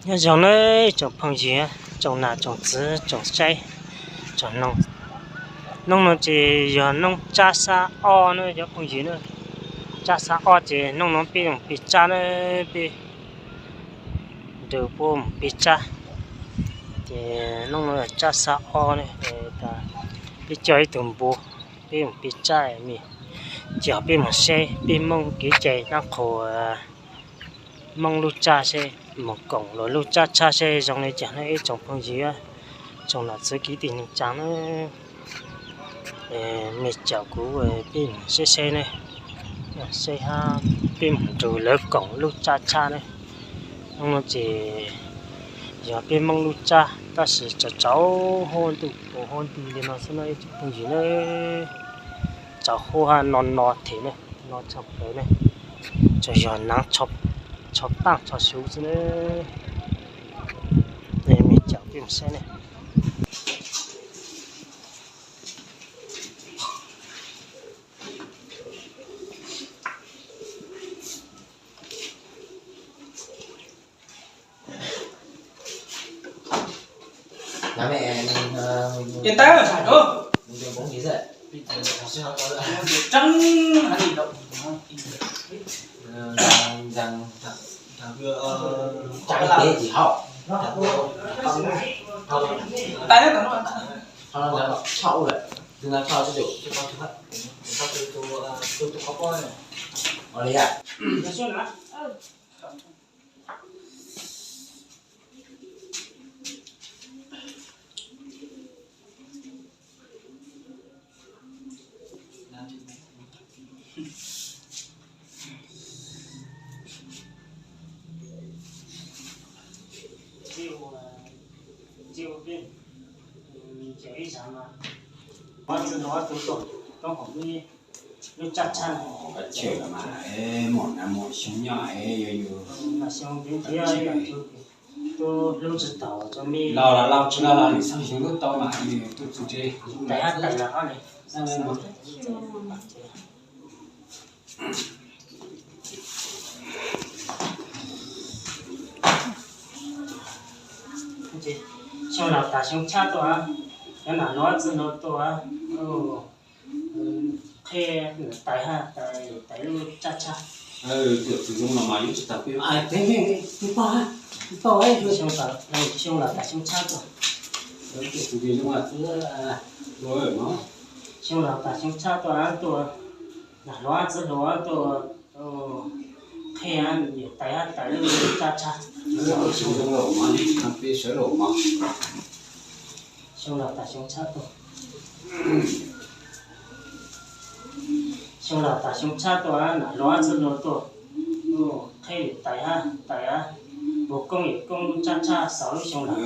Nyob zoo nawb tsoom phooj ywg, tsoom nam tsoom txwv, tsoom saib, tsoom noog. Noog no ces yog noog tsab xab ob na cov phooj ywg na. Tsab xab ob ces noog no peb mus pib tsab na, peb nrug puab mus pib tsab. Ces noog no tsab xab ob na, peb coj ib tug npua, peb mus pib tsab, ces peb mus saib peb Moob kev cai nab qhua Moob lub tsab seb, mus koom luag lub tsab tshab seb zoo li cas na ib tsoom phooj ywg, tsoom nam txwv kwv tij neej tsaa na. Mej caum kuv peb mus saib saib ne, saib hab peb mus nrug lawv koom lub tsab tshab ne. Hnub no ces yog peb Moob lub tsab tab sis tsaus tsaus huab ntuj, huab ntuj li no xwb na ib tsoom phooj ywg na. Tsaus huab hab no no them ne, no tshaj plaws ne, tsuas yog naav tsho paaj tsho suv xwb na. Mej caum peb mus saib ne. Los los tsis los los nws xav xyov lub tau mas nws tuaj txug tsev. Xyoo laus tas xyoo tshab tuaj, cov nam hluas txwv hluas tuaj, qhia tais hab tais, tais lub tsab tshab. Tuaj txug zoo no mas yuav tsis tau peb, tes mej, peb pog, peb pog, xyoo laus tas xyoo tshab tuaj. Xyoo laus tas xyoo tshab tuaj, tuaj nam hluas txwv hluas tuaj, qhia tais hab tais lub tsab tshab. Xyoo laus tas xyoo tshab tuaj. Xyoo laus tas xyoo tshab tuaj, nam hluas txwv hluas tuaj, qhia tais hab tais, puv koob yawm koob lub tsab tshab xaus lub xyoo laus.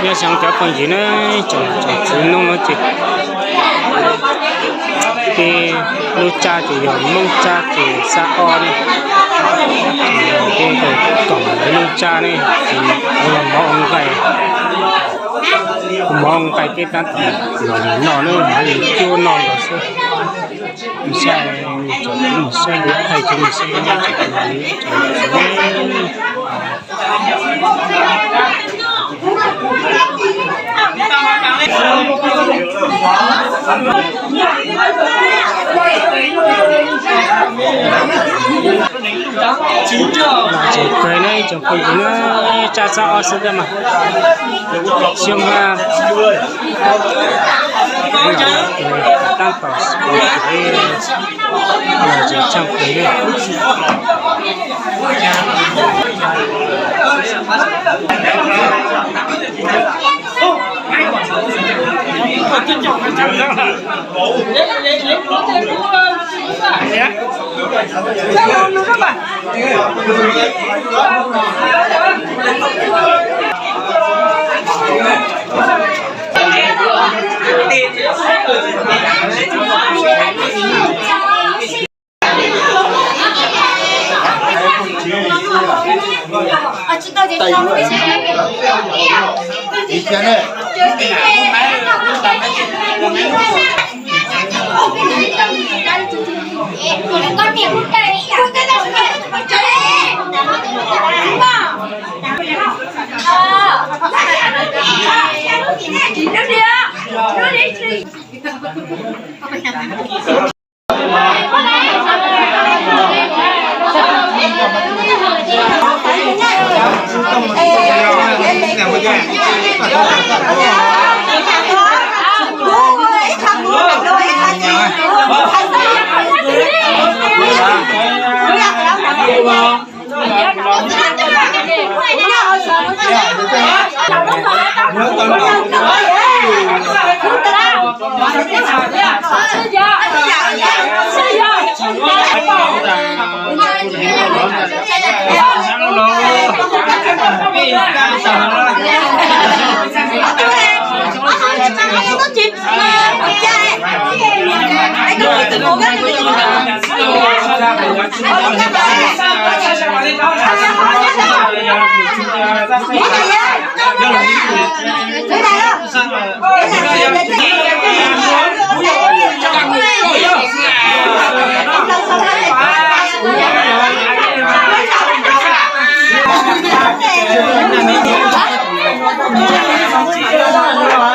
Nyob zoo cov phooj ywg na, tsoom tsoom txwv, hnub no ces peb lub tsab ces yog Moob tsab ces xab ob ne. Peb koom lub tsab ne, ua mov ua nqaij, ua mov ua nqaij peb tab tom los mus noj na, mus cuab noj los xwb. Mus saib, mus saib, mus saib, mus saib, mus saib. Lom zem kawg na ib tsoom phooj ywg na, tsab xab ob xwb tab mas xyoo tab tom lom zem tshaj plaws na.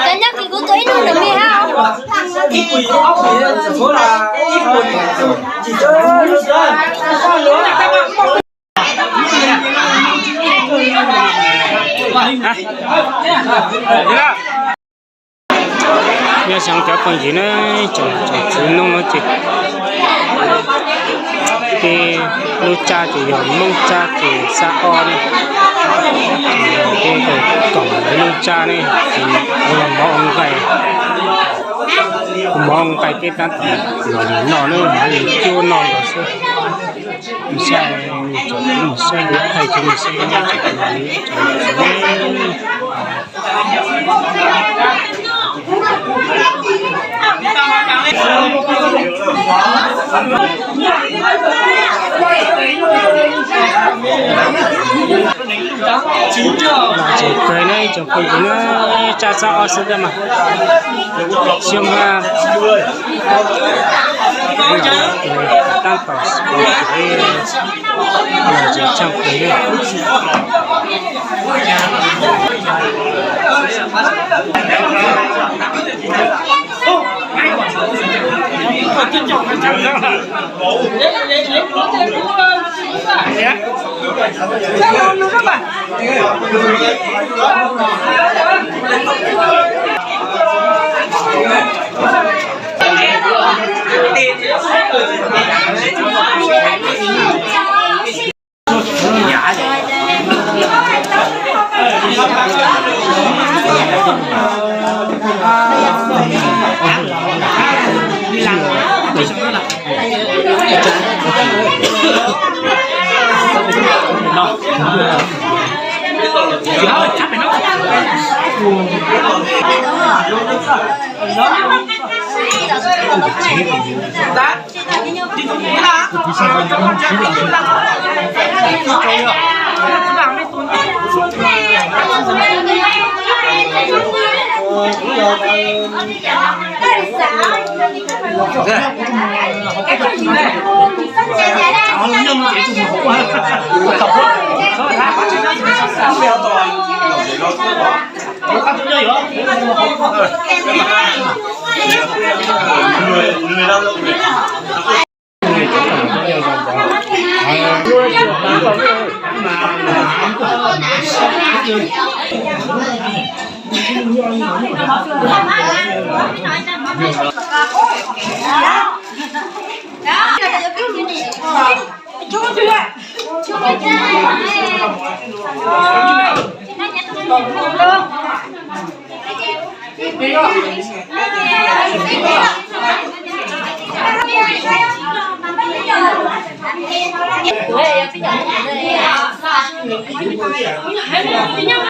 Cov nyob kis kuv tua ib nub nws me hab. Nyob zoo cov phooj ywg na, tsoom tsoom txiv noob no ces tej lub tsab ces yog Moob tsab ces xab ob ne. Tej koom lub tsab ne, kuv los mov ua nqaij, kuv mov ua nqaij peb tab tom los yus noj na, yus cuab noj los xwb. Mus saib, mus saib lub thaij ces mus saib nyob tsev. Lom zem kawg na ib tsoom phooj ywg na, tsab xab ob xwb tab mas xyoo tab tom lom zem tshaj plaws na.